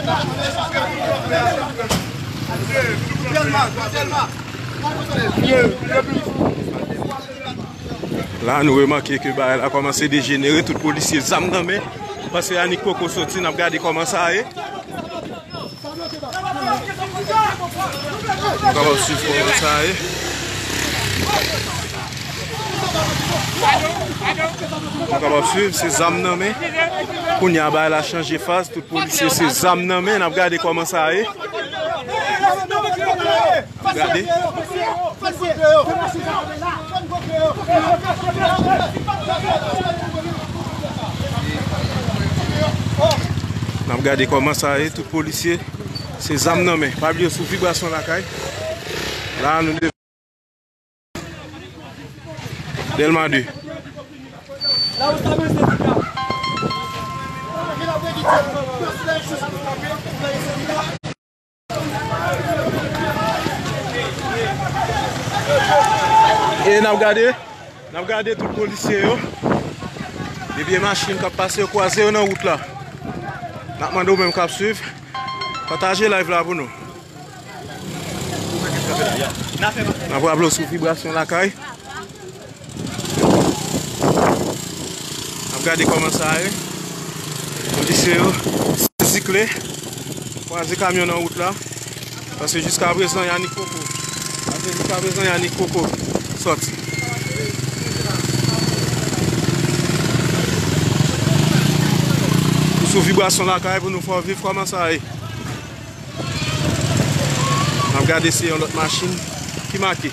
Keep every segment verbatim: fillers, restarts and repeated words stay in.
La, nou remake ke bagay la kòmanse dejenere, tout polisye zam nan men. Paske Yannick Coco soti, n ap gade kòman sa ye. Nou kapab swiv kòman sa ye. Nou kapab swiv, se zam nan men. Kounye a, bagay la chanje faz, tout polisye se zam nan men. N ap gade kòman sa ye. Gade. N ap gade kòman sa ye, tout polisye se zam nan men. Pa bliye sou Vibrasyon Lakay. La, nou de Dèlma de. E n ap gade, n ap gade tout polisye yo. Ebyen, machin k ap pase yo kwaze yo nan wout la. N ap mande w menm k ap swiv, pataje live la pou nou. N ap raple w sou Vibrasyon Lakay. N ap gade kòman sa ye. Polisye yo sezi kle, kwaze kamyon nan wout la. Paske jiska prezan, Yannick Coco. Paske jiska prezan, Yannick Coco sòti. Nou sou Vibrasyon Lakay pou nou fè w viv kòman sa ye. N ap gade si yon lòt machin ki make.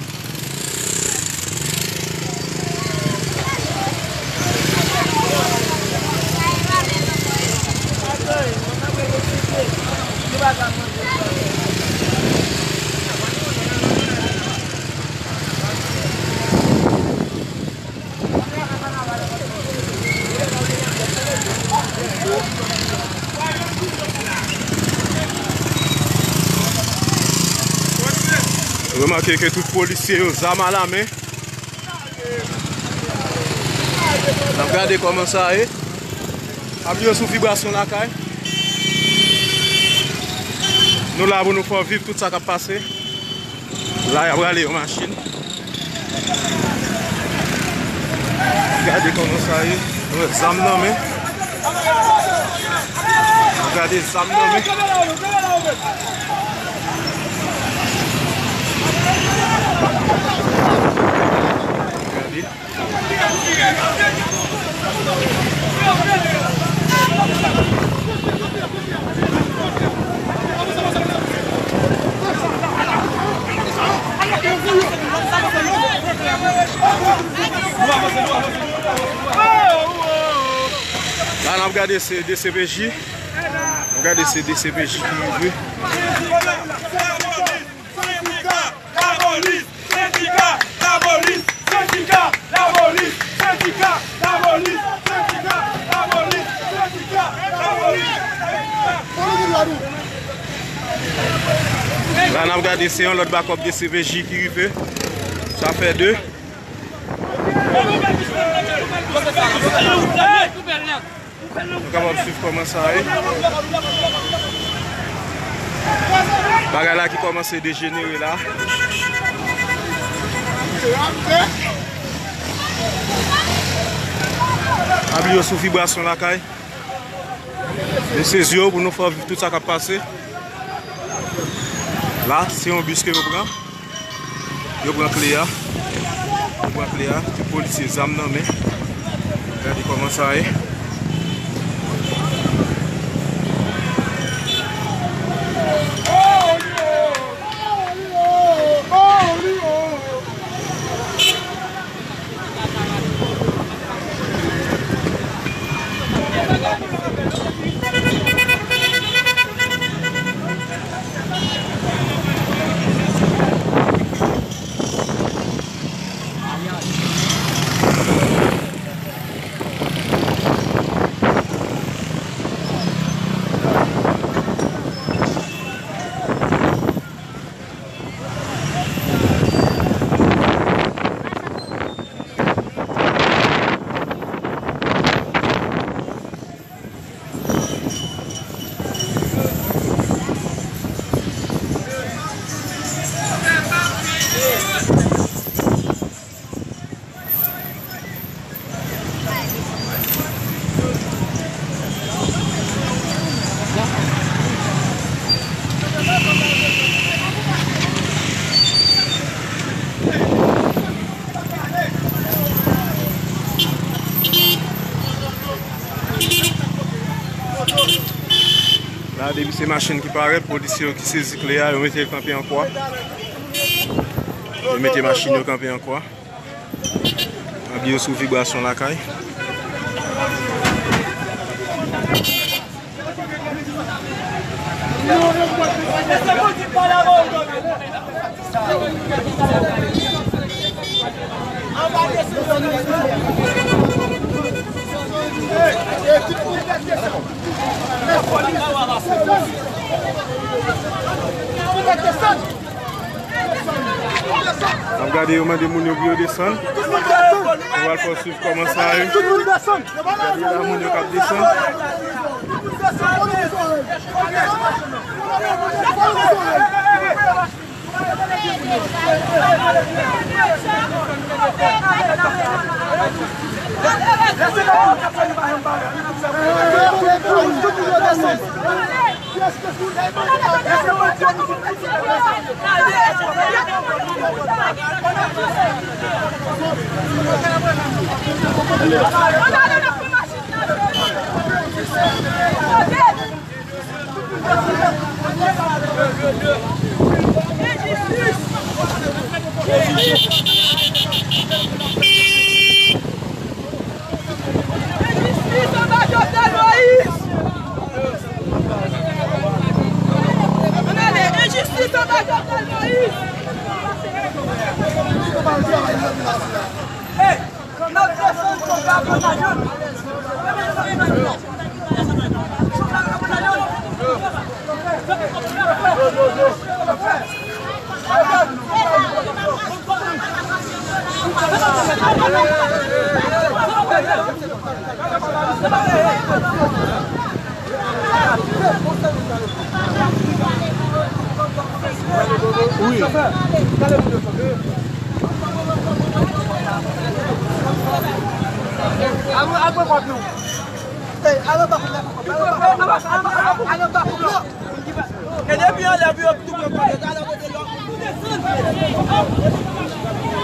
Remake ke tout polisye yo, zam alamen. N ap gade kòman sa ye. Ap yo sou Vibrasyon Lakay. Nou la pou nou fè w viv tout sa k ap pase. La, y ap rale yon machin. Gade kòman sa ye. Yo wè zam nan men. Gade zam nan men. Gade. La, n ap gade se D C P J. N ap gade se D C P J ki rive. Sendika lapolis! Sendika lapolis! Sendika lapolis! Sendika lapolis! Sendika lapolis! Sendika lapolis! La, n ap gade, se yon lòt bakòp D C P J ki rive. Sa fè de. Nou kapab swiv kòman sa ye. Bagay la ki kòmanse dejenere la. Pa bliye sou Vibrasyon Lakay. Nou sezi yo pou nou fè w viv tout sa k ap pase. La, se yon bis ke yo pran. Yo pran kle a. Yo pran kle a. Tout polisye zam nan men. Gade kòman sa ye. Depi se machin ki parèt, polisye yo ki sezi kle a, yo mete l kanpe an kwa. Yo mete machin yo kanpe an kwa. Abye yo sou vibrasyon lakay. N ap gade yo mande moun yo pou yo desann. Nou pral fè w swiv kòman sa ye. Gade la moun yo k ap desann. Enjistis anba Jovenel Moïse! Ann ale, enjistis anba Jovenel Moïse! N ap desann chofè a pran lajan. Wi.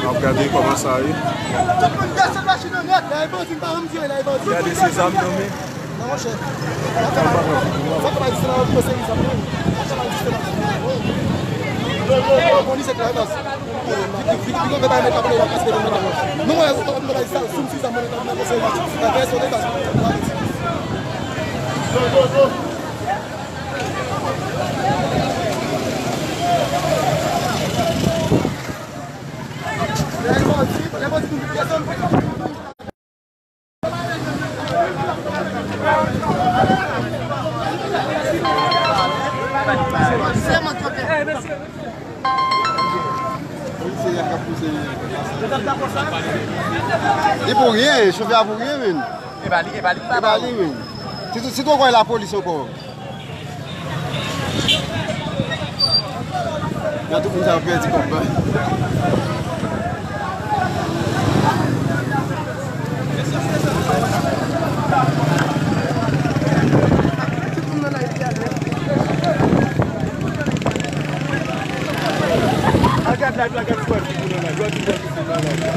N ap gade kòman sa ye. Tout moun desann machin nan nèt. Lè bandi m pa janm tire, lè bandi. Gade se zam nan men. Non, monchè. Sa pa egziste nan yon seri zam, non. Sa pa egziste nan yon seri zam. Polis se klè, baz. Vin, vin, vin, vin, bay mèt la pou l pa kase de mèt la. Non, mwen, sa pa egziste, sou m si zam, mwen, mwen, mwen, mwen, mwen, mwen, mwen, Li pou ryen, chofè a pou ryen, men. E pa li, e pa li, e pa li, men. Si, si, si twò kwè lapolis ankò. Gade tout moun sa yo pèdi kòb la. Al gad live la, gad frè m ki pou nan live. Yo di gad ki pou nan live la.